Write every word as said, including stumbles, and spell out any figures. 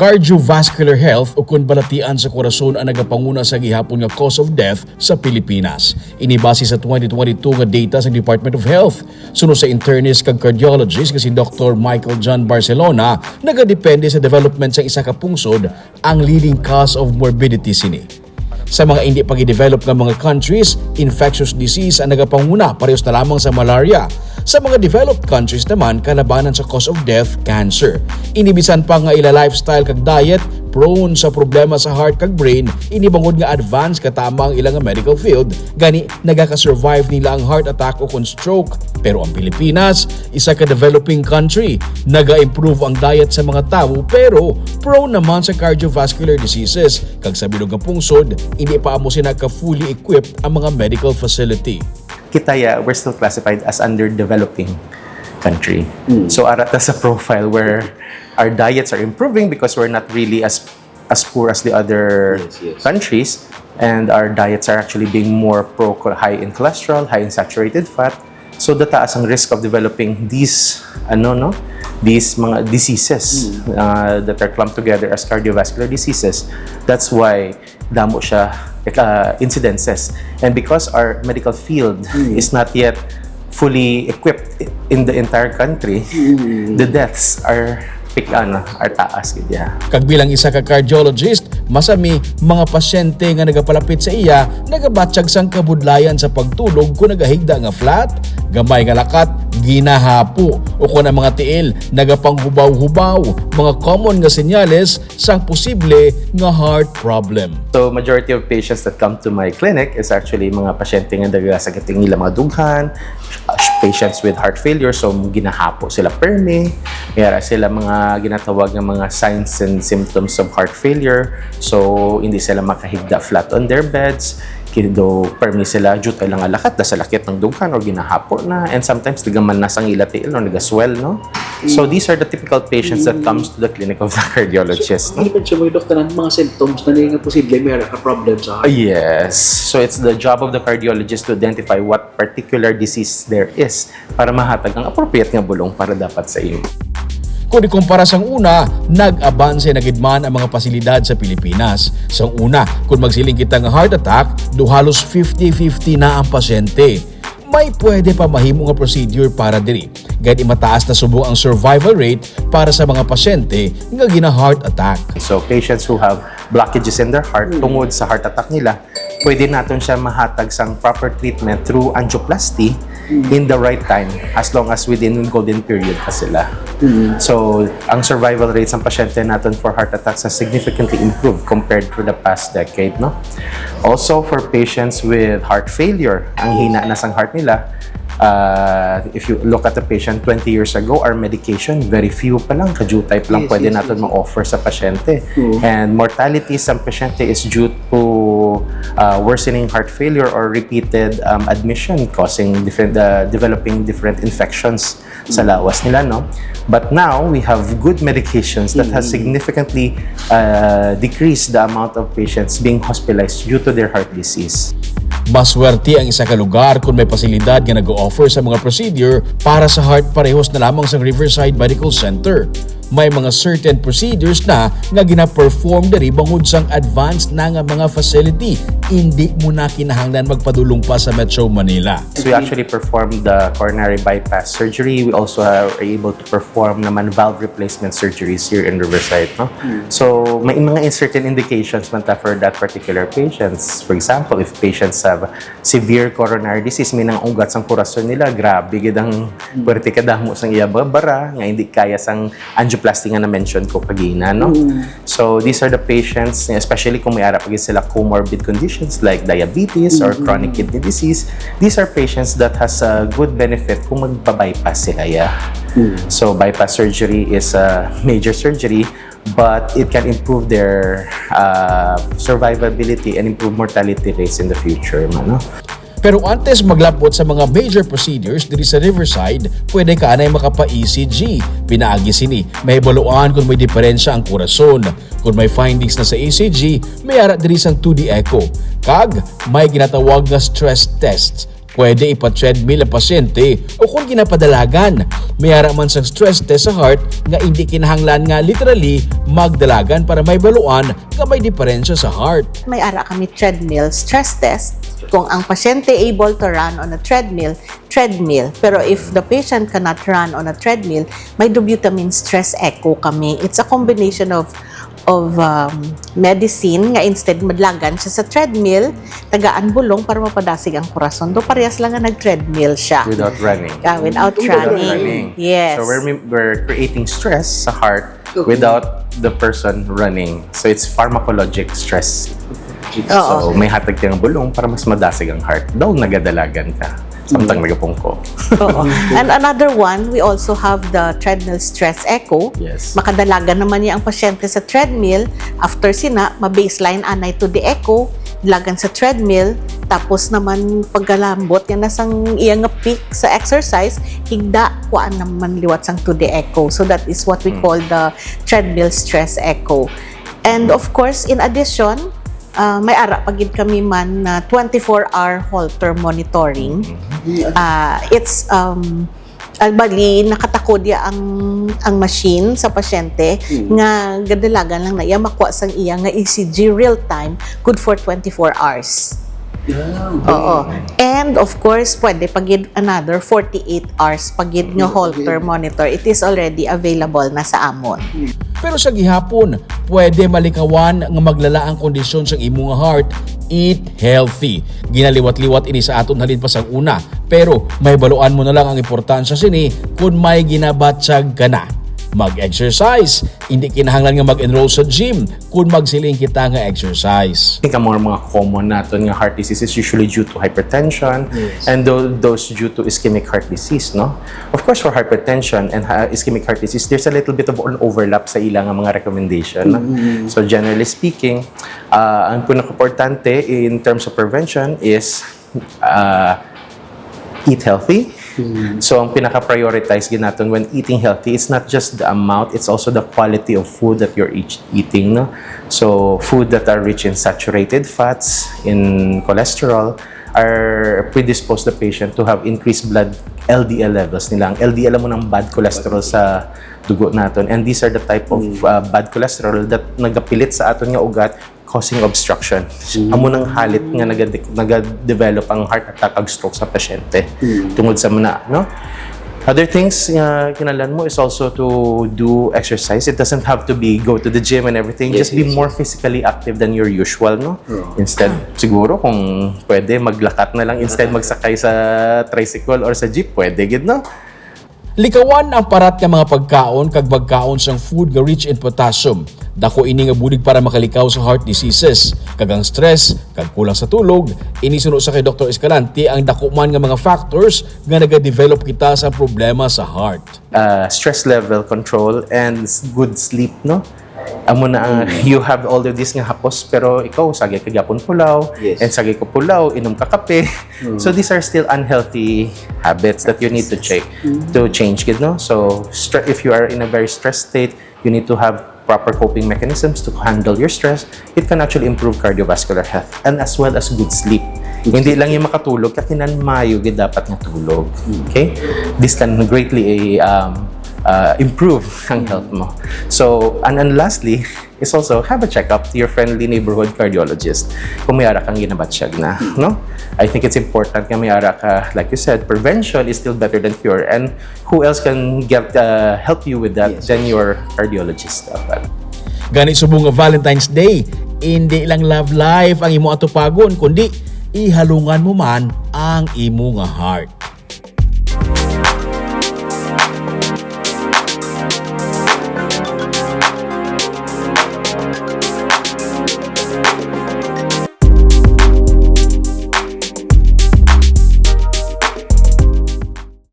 Cardiovascular health, ukon balatian sa korason, ang nagapanguna sa gihapon nga cause of death sa Pilipinas. Ini base sa twenty twenty-two nga data sa Department of Health. Suno sa internist kag cardiologist nga si Doktor Michael John Barcelona, nagadepende sa development sa isa ka pungsod ang leading cause of morbidity sini. Sa mga indi pa gidevelop nga mga countries, infectious disease ang nagapanguna, parehas na lamang sa malaria. Sa mga developed countries naman, kalabanan sa cause of death, cancer. Ini bisan pa nga ila lifestyle kag diet prone sa problema sa heart kag brain, ini bangod nga advanced katama ang ila nga medical field, gani nagaka-survive nila ang heart attack o kon stroke. Pero ang Pilipinas, isa ka developing country, naga-improve ang diet sa mga tawo pero prone naman sa cardiovascular diseases, kag sa bilog nga pungsod, hindi pa amo sina ka fully equipped ang mga medical facility. Kita ya, we're still classified as under developing country. So ara ta sa profile where our diets are improving because we're not really as as poor as the other Yes, yes. countries, and our diets are actually being more pro high in cholesterol, high in saturated fat. So the taas ang risk of developing these ano no, these mga diseases uh, that are clumped together as cardiovascular diseases. That's why damo siya uh, incidences. And because our medical field is not yet fully equipped in the entire country, the deaths are pick ano, are taas gid ya. Kag bilang isa ka cardiologist, masami mga pasyente nga nagapalapit sa iya nagabatyag sang kabudlayan sa pagtulog kon nagahigda nga flat, gamay nga lakat, ginahapo, o kon ang mga tiil nagapanghubaw-hubaw, mga common nga senyales sang posible nga heart problem. So majority of patients that come to my clinic is actually mga pasyente nga nagasakit ang ilang mga dughan, uh, patients with heart failure, so ginahapo sila permi, may ara sila mga ginatawag nga mga signs and symptoms of heart failure, so hindi sila makahigda flat on their beds, kido permi sila, jutay lang alakat, da sa lakit ng dughan or ginahapo na, and sometimes nagamalnas ang ila tiil or nagaswell, no? So these are the typical patients that comes to the clinic of the cardiologist, no? Hindi pa siya may doktoran, mga symptoms na nga posible may ara ka problem sa Uh, Yes. So it's the job of the cardiologist to identify what particular disease there is para mahatag ang appropriate nga bulong para dapat sa imo. Kung ikumpara sang una, nag-abanse na gid man ang mga pasilidad sa Pilipinas. Sang una, kung magsiling kita nga heart attack, do halos fifty fifty na ang pasyente. May pwede pa mahimo nga procedure para diri. Gani mataas na subong ang survival rate para sa mga pasyente nga gina-heart attack. So patients who have blockages in their heart tungod sa heart attack nila, pwede naton siya mahatag sang proper treatment through angioplasty in the right time, as long as within golden period pa sila. So ang survival rate sang pasyente naton for heart attacks has significantly improved compared to the past decade, no? Also for patients with heart failure, ang hina na sang heart nila, uh, if you look at the patient twenty years ago, our medication, very few pa lang, kajutay pa lang Yes, pwede yes, naton yes. ma-offer sa pasyente. Mm. And mortality sa pasyente is due to uh, worsening heart failure or repeated um, admission causing different, uh, developing different infections sa lawas nila, no? But now, we have good medications that has significantly uh, decreased the amount of patients being hospitalized due to their heart disease. Maswerte ang isa ka lugar kung may pasilidad nga nag-o-offer sa mga procedure para sa heart, parehos na lamang sa Riverside Medical Center. May mga certain procedures na nga gina-perform diri bangod sang advanced na nga mga facility. Hindi mo na kinahanglan magpadulong pa sa Metro Manila. So we actually performed the coronary bypass surgery. We also are able to perform naman valve replacement surgeries here in Riverside, no? So may mga certain indications man ta for that particular patients. For example, if patients have severe coronary disease, may nang ugat sang korason nila, grabe gid ang pwerte kadamo sang iya babara nga hindi kaya sang angioplasty nga na-mention ko kagina, no? So these are the patients, especially kung may ara pa gid sila comorbid conditions like diabetes or chronic kidney disease. These are patients that has a good benefit kung magpa-bypass sila, yeah. So bypass surgery is a major surgery, but it can improve their uh, survivability and improve mortality rates in the future, no? Pero antes maglabot sa mga major procedures diri sa Riverside, pwede ka anay makapa-E C G. Pinaagi sini, mahibaluan kung may diferensya ang kurason. Kung may findings na sa E C G, may ara diri sang two D echo. Kag may ginatawag nga stress test. Pwede ipa-treadmill ang pasyente o kung ginapadalagan. May ara man sang stress test sa heart nga indi kinahanglan nga literally magdalagan para mahibaluan nga may diferensya sa heart. May ara kami treadmill stress test. Kung ang pasyente able to run on a treadmill, treadmill. Pero if the patient cannot run on a treadmill, may dobutamine stress echo kami. It's a combination of of um, medicine nga instead madalagan siya sa treadmill, tagaan bulong para mapadasig ang kurason. Do parehas lang nga nag-treadmill siya. Without running. Ah, without Without running. running. Yes. So we're, we're creating stress sa heart without the person running. So it's pharmacologic stress. Oo. So may hatag kang bulong para mas madasig ang heart. Daw nagadalagan ka. Samtang nagapungko. Oo. And another one, we also have the treadmill stress echo. Yes. Makadalagan naman niya ang pasyente sa treadmill. After sina, ma-baseline anay to the echo, dalagan sa treadmill. Tapos naman, pagkalambot niya na sang iya nga peak sa exercise, higda, kuan naman liwat sang to the echo. So that is what we call the treadmill stress echo. And of course, in addition, ah, may ara pa gid kami man na twenty-four hour Holter monitoring. Ah, it's um ah, bali, nakatakod ya ang ang machine sa pasyente nga gadalagan lang na iya makuha sang iya nga E C G real time, good for twenty-four hours. Oo. And of course, pwede pa gid another forty-eight hours pa gid nga Holter monitor. It is already available na sa amon. Pero sa gihapon, pwede malikawan nga maglala ang kondisyon sang imo nga heart. Eat healthy. Ginaliwat-liwat ini sa aton halin pa sang una, pero mahibaluan mo na lang ang importansya sini kon may ginabatyag ka na. Mag-exercise. Hindi kinahanglan nga mag-enroll sa gym kon magsiling kita nga exercise. I think ang mga, mga common naton nga heart disease is usually due to hypertension and tho- those due to ischemic heart disease, no? Of course, for hypertension and ha- ischemic heart disease, there's a little bit of an overlap sa ilang mga recommendation, no? So generally speaking, uh, ang pinakaimportante in terms of prevention is uh, eat healthy. So ang pinaka-prioritize gid naton when eating healthy, it's not just the amount, it's also the quality of food that you're each eating, no? So food that are rich in saturated fats, in cholesterol, are predispose the patient to have increased blood L D L levels nila. Ang L D L mo ng bad cholesterol sa dugo naton. And these are the type of uh, bad cholesterol that nagapilit sa aton nga ugat, causing obstruction. Amo nang halit nga nagade- nagadevelop ang heart attack ag stroke sa pasyente tungod sa muna, no? Other things nga kinahanglan mo is also to do exercise. It doesn't have to be go to the gym and everything. Yes, Just be yes, more physically active than your usual, no? Instead, siguro kung pwede, maglakat na lang instead magsakay sa tricycle or sa jeep, pwede gid, no? Likawan ang parat nga mga pagkaon kag magkaon sang food nga rich in potassium. Dako ini nga bulig para makalikaw sa heart diseases, kag ang stress, kag kulang sa tulog, ini suno sa kay Doktor Escalante ang dako man nga mga factors nga nagadevelop kita sa problema sa heart. Uh, stress level control and s- good sleep, no? Amo na ang, you have all of these nga hapos, pero ikaw sagay ka gyapon pulaw, Yes. and sagay ko pulaw, inom ka kape. So these are still unhealthy habits that you need to check to change gid, no? So stre- if you are in a very stressed state, you need to have proper coping mechanisms to handle your stress. It can actually improve cardiovascular health and as well as good sleep. Hindi lang yung makatulog, kakinan mayo gid dapat nga tulog. Okay? This can greatly um, uh, improve ang health mo. So, and, and lastly, is also have a checkup to your friendly neighborhood cardiologist kung may ara kang ginabatyag na, no? I think it's important nga may ara ka, like you said, prevention is still better than cure. And who else can get uh, help you with that Yes. than your cardiologist? Dapat. Gani subong nga Valentine's Day, hindi lang love life ang imo atupagon, kundi ihalungan mo man ang imo nga heart.